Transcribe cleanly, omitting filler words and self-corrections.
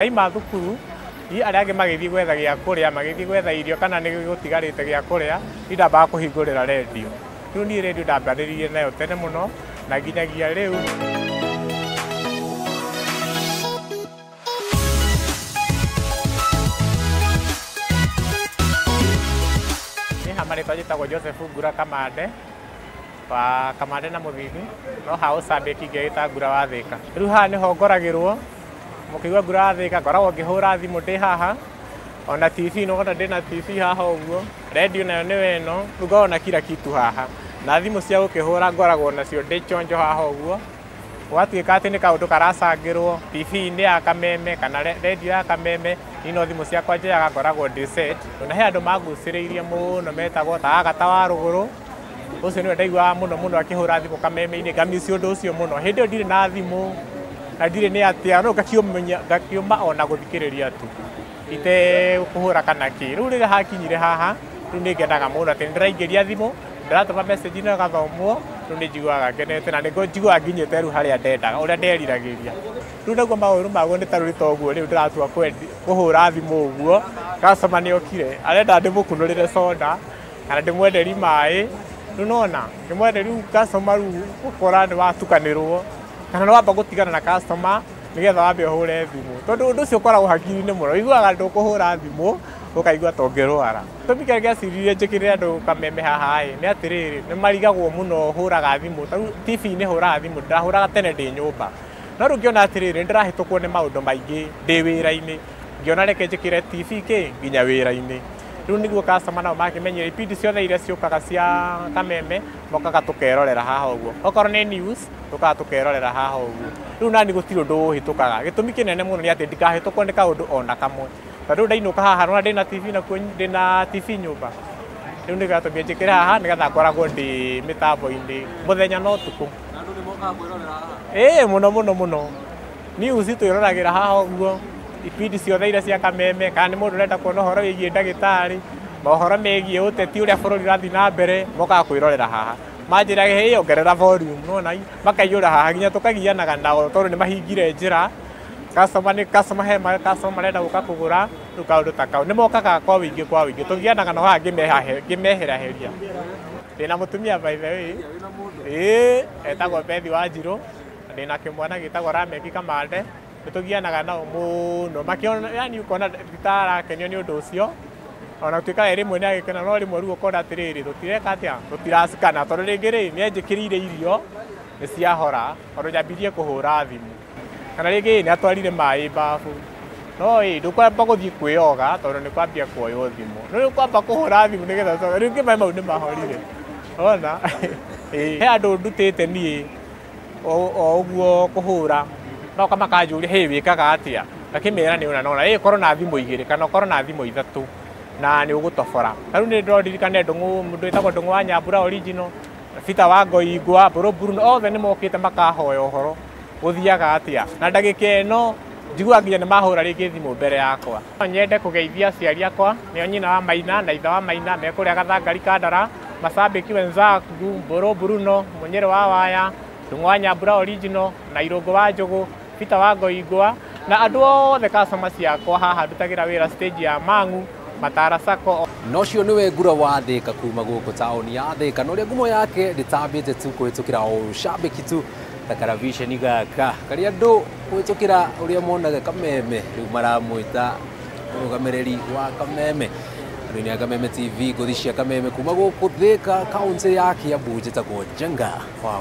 Ndaima thukuru niĩ arĩa angĩ magĩthiĩ gwetha gĩa kũrĩa, magĩthiĩ gwetha irio kana nĩ gũtigarĩte gĩa kũrĩa, niĩ ndambaga kũhingũrĩra rendio. Rĩu niĩ rendio ndambanĩrĩirie nayo tene mũno na nginyagia rĩu. Niĩ ha marĩtwa njĩtagwo Joseph Ngura Kamande, wa Kamande na Mũthithi, no ha ũcambĩki ngegĩta Ngura wa Thĩka. Rĩu haha nĩho ngoragĩrwo, mũkĩigua Ngura wa Thĩka ngoragwo ngĩhũra thimũ ndĩ haha, ona TV nĩwona ndĩna TV haha ũguo, rendio nayo nĩyo ĩno, rĩu ngoragwo na kila kitu haha. Na thimũ cia gũkĩhũra ngoragwo nacio ndĩ chonjo haha ũguo, gwatuĩka atĩ nĩ kaũndũ karacangĩrwo TV-inĩ ya Kameme kana rendio ya Kameme, niĩ no thimũ ciakwa njoyaga ngoragwo ndĩ set. Na he andũ mangucĩrĩirie mũno metagwo ta Agata wa Rũgũrũ, ũcio nĩwe ndaiguaga mũno mũno akĩhũra thimũ Kameme-inĩ, ngamici ũndũ ũcio mũno. Hĩndĩ ĩyo ndirĩ na thimũ na ndirĩ nĩ atĩa, no ngakiuma ona gũthikĩrĩria tu itekũhũra kana kĩ. Rĩu rĩrĩa hakinyire haha, rĩu nĩ ngenaga mũno atĩ nĩ ndĩraingĩria thimũ, ndĩratũma message na ĩgathomwo, rĩu nĩ njiguaga ngenete na nĩ njiguaga nginyĩte rĩu harĩa ndendaga, ũrĩa nderiragĩria. Rĩu naguo maũru maguo nĩ ta rĩu ta ũguo rĩu ndĩratua kũhũra thimũ ũguo, customer nĩ okire, arenda ndĩmũkunũrĩre soda kana ndĩmwenderie maĩ, rĩu nĩwona ngĩmwenderia rĩu customer rĩu ũkora nĩ watukanĩrwo kana nĩ wamba gũtigana na customer nĩgetha wambe ũhũre thimũ, tondũ ũndũ ũcio ũkoragwo hakiri-inĩ mũno, ũiguaga ndũkũhũra thimũ ũkaigua ta ũngĩrwara. Gĩtũmi kĩrĩa gĩaciririe njĩkĩrĩre andũ Kameme haha ĩ, nĩ atĩrĩrĩ, nĩ marigagwo mũno hũraga thimũ, ta rĩu TV-inĩ hũraga thimũ, ndahũraga tene ndĩ nyũmba, no rĩu ngĩona atĩrĩrĩ, nĩ ndĩrahĩtũkwo nĩ maũndũ maingĩ ndĩ wĩra-inĩ, ngĩona reke njĩkĩre TV kĩ nginya wĩra-inĩ. Rĩu nĩguo customer nao makĩmenyera ibindi ciothe iria ciũkaga cia Kameme mokaga tũkerorera haha ũguo, okorwo nĩ news tũkaga tũkerorera haha ũguo. Rĩu nani gũtirĩ ũndũ ũhĩtũkaga. Gĩtũmi kĩnene mũno nĩ atĩ ndikahĩtũkwo nĩ kaũndũ ona kamwe, tondũ rĩu ndainũka haha nĩwona ndĩna TV nakuo, ndĩna TV nyũmba, rĩu nĩkĩo gĩatũmire njĩkĩre haha nĩgetha ngoragwo ndĩ mĩtambo-inĩ mũthenya na ũtukũ. Na andũ nĩ mokaga kwĩrorera haha? Ĩĩ mũno mũno mũno, news twĩroragĩra haha ũguo, ibindi ciothe iria cia Kameme, kana nĩ mũndũ ũrenda kuona ũhoro wĩgiĩ ndagĩtarĩ, mohoro megiĩ ũteti ũrĩa bũrũri ũrathiĩ na mbere, mokaga kwĩrorera haha. Manjĩraga hĩ ongerera volume, nĩwona makaiyũra haha nginya tũkagianaga nao tondũ nĩ mahingire njĩra. Customer nĩ customer, he ma customer marenda gũka kũgũra, rĩu kaũndũ ta kau. Nĩ mokaga kwa wĩingĩ kwa wĩingĩ, tũgianaga nao haha ngĩmeheraheria. Ndĩna mũtumia by the way, ĩĩ etagwo Beth Wanjirũ, ndĩna kĩmwana gĩtagwo Rameki Kamande, nĩ tũgianaga nao mũno, makĩona yani ũkona titarakenio nĩ ũndũ ũcio, ona gũtuĩka we rĩmwe nĩ agĩkena, no rĩmwe rĩu ũkona atĩrĩrĩ, tũtireka atĩa, tũtiracikana, tondũ rĩngĩ rĩ, nĩ anjĩkĩrĩire irio nĩ ciahora, tondũ nyambirie kũhũra thimũ, kana rĩngĩ nĩ atwarire maĩ babu, no ĩ ndũkwamba gũthiĩ kwĩyoga tondũ nĩ kwambia kuoywo thimũ, no rĩu kwamba kũhũra thimũ nĩgetha ũcoke, rĩu maĩ mau nĩ mahorire, wona. He andũ ndutĩte niĩ o ũguo kũhũra, no makanjũria hĩ wĩkaga atĩa, ngakĩmera nĩ ũna nona, ĩ korwo na thimũ igĩrĩ kana ũkorwo na thimũ ithatũ na nĩ ũgũtobora. Ta rĩu nĩ ndĩroririkana Ndũng'ũ, mũndũ wĩtagwo Ndũng'ũ wa Nyambura original, Peter wa Ngoingwa, Mbũrũ Bruno, othe nĩ mokĩte makahoya ũhoro gũthiaga atĩa, na ndagĩka ĩno njiguaga nginya nĩ mahũra rĩngĩ thimũ mbere yakwa. No nyende kũgeithia aciari akwa, nĩo nyina wa Maina na ithe wa Maina, me kũrĩa Gathangari Kandara, Masambĩki wenzangu, Mbũrũ Bruno, Mũnyĩrĩ wa Waya, Ndũng'ũ wa Nyambura original, na Irũngũ wa Njũgũ, Peter wa Ngoingwa, na andũ othe customer ciakwa haha ndutagĩra wĩra stage ya Mang'u, Matara Sacco. Na ũcio nĩwe Ngura wa Thĩka kuma gũkũ taũni ya Thĩka, na ũrĩa ngumo yake ndĩtambĩte tu kũhĩtũkĩra o ũcambĩki tu ta karaviceni gaka karĩa andũ kũhĩtũkĩra ũrĩa monaga Kameme rĩu maramwĩta mũrũgamĩrĩri wa Kameme. Andũ nĩ a Kameme TV, ngũthi cia Kameme kuma gũkũ Thĩka, kaũntĩ ya Kiambu, njĩtagwo Njenga wa